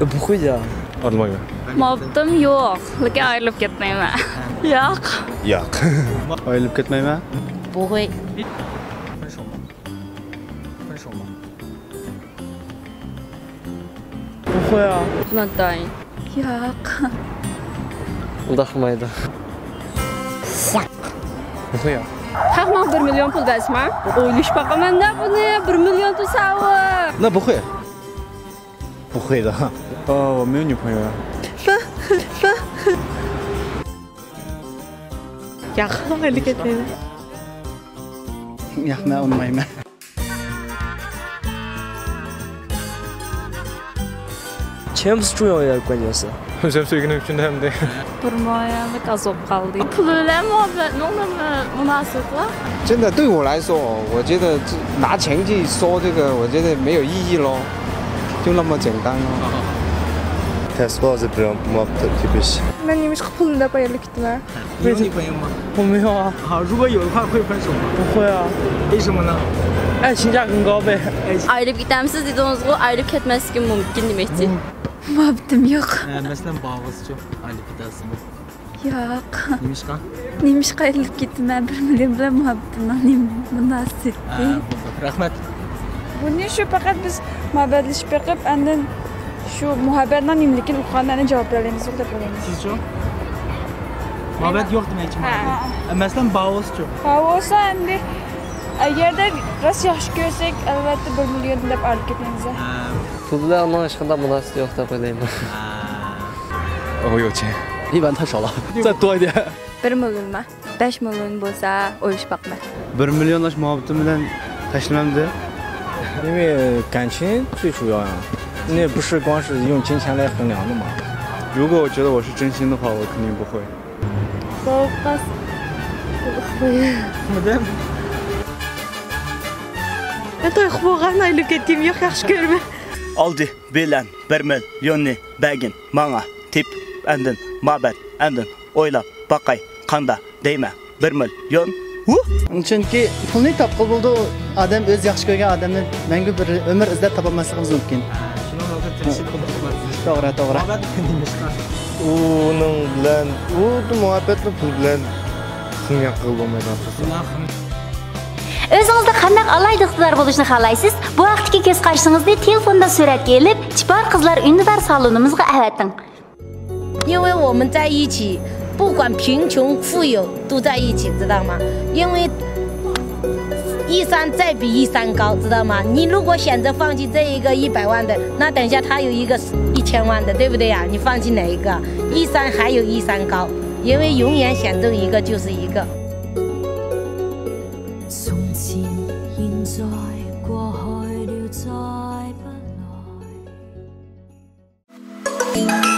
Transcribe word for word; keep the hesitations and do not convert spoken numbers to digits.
不会的。 ئارىلىمايمەن. مۇھەببىتىم يوق، لېكىن ئايرىلىپ كەتمەيمەن. ياق. ياق. ئايرىلىپ كەتمەيمەن. 不会. بۇ قويا. بۇنىڭ تايىن. ياق. ئۇنداق قىلمايدۇ. بۇ قويا. خەق ماڭا بىر مىليون پۇل بەرسىمۇ، ئويلىشىپ باقىمەن-دە بۇنى، بىر مىليون تۇرساۋۇ. 那不会. 不会的. 哦，我没有女朋友呀。 ياق، ئايرىلىپ كەتمەيمەن. ياق، مەن ئۇنىمايمەن. 钱不是重要的关键是。 ئۆزۈم سۆيگىنىم ئۈچۈن ئەمدى. بىر مىليونلۇق ئاز بولۇپ قالدى. پۇل بىلەن مۇھەببەتنىڭ نېمە مۇناسىۋىتى بار؟ 真的，对我来说，我觉得拿钱去说这个，我觉得没有意义咯，就那么简单咯。 تەس بولسا بىر مۇھەببەت تېپىش. مەن نېمىشقا پۇلنى دەپ ئايرىلىپ كېتىمەن؟ 你有女朋友吗？ بولمايدۇ. 好，如果有的话，会分手吗？ بولمايدۇ. 为什么呢؟ 爱情价更高呗。 ئايرىلىپ كېتەمسىز دېدىڭىزغۇ، ئايرىلىپ كەتمەسلىكىم مۇمكىن دېمەكچى. مۇھەببىتىم يوق. ئە، مەسىلەن، باۋۇزچۇ ئايرىلىپ كېتەسىزمۇ؟ ياق. نېمىشقا؟ نېمىشقا ئايرىلىپ كېتىمەن؟ بىر مىليون بىلەن مۇھەببىتىمنىڭ نېمە مۇناسىۋىتى؟ ئە، بولدى. رەھمەت. بۇنى شۇ پەقەت بىز مۇھەببەتلىشىپ بېقىپ، ئاندىن شۇ مۇھەببەتنىڭ نېمىلىكىنى ئۇققاندىن ئاندىن جاۋاب بېرەلەيمىزغۇ دەپ ئويلايمىز. سىزچۇ؟ مۇھەببەت يوق دېمەكچىمۇ؟ ھە. ئە، مەسىلەن، باۋۇزچۇ؟ باۋۇزسا ئەمدى، ئەگەردە راست ياخشى كۆرسەك، ئەلۋەتتە بىر مىليون دەپ ئايرىلىپ كەتمەيمىز. ھە. پۇل بىلەن ئۇنىڭ ھېچقانداق مۇناسىۋىتى يوق دەپ ئويلايمەن. ھە. 我有钱。 一般太少了，再多一点。 بىر مىليونما؟ بەش مىليون بولسا ئويلىشىپ باقىمەن. بىر مىليونلاش مۇھەببىتىم بىلەن تاشلىمامدۇ؟ 因为感情最主要呀，那不是光是用金钱来衡量的嘛。 如果我觉得我是真心的话，我肯定不会。 ئالدى بىلەن بىر مىليوننى بەرگىن ماڭا، تېپىپ ئاندىن مۇھەببەت، ئاندىن ئويلاپ باقاي قاندا دەيمەن بىر مىليون. ھۇ! چۈنكى پۇلنى تاپقىلى بولىدۇ، ئادەم ئۆزى ياخشى كۆرگەن ئادەمنى مەڭگۈ بىر ئۆمۈر ئىزدەپ تاپالماسلىقىمىز مۇمكىن. شۇنىڭ ھازىر تىرىشىپ توغرا، توغرا. ئۇنىڭ بىلەن، ئۇ مۇھەببەتنى پۇل بىلەن خىڭياق قىلغىلى بولمايدىغان قىلسا. ئۆزىڭىزنى قانداق ئالاھىدە ئىقتىدار بولۇشنى خالايسىز؟ بۇ ھەقتىكى كۆز قارىشىڭىزنى تېلېفوندا سۈرەتكە ئېلىپ، چىپار قىزلار ئۈندىدار سالونىمىزغا ئەۋەتىڭ. 因为我们在一起，不管贫穷富有，都在一起，知道吗？因为一山再比一山高，知道吗？你如果选择放弃这一个一百万的，那等一下他有一个一千万的，对不对呀？你放弃哪一个？一山还有一山高，因为永远选中一个就是一个。从前、现在、过去了，再不来。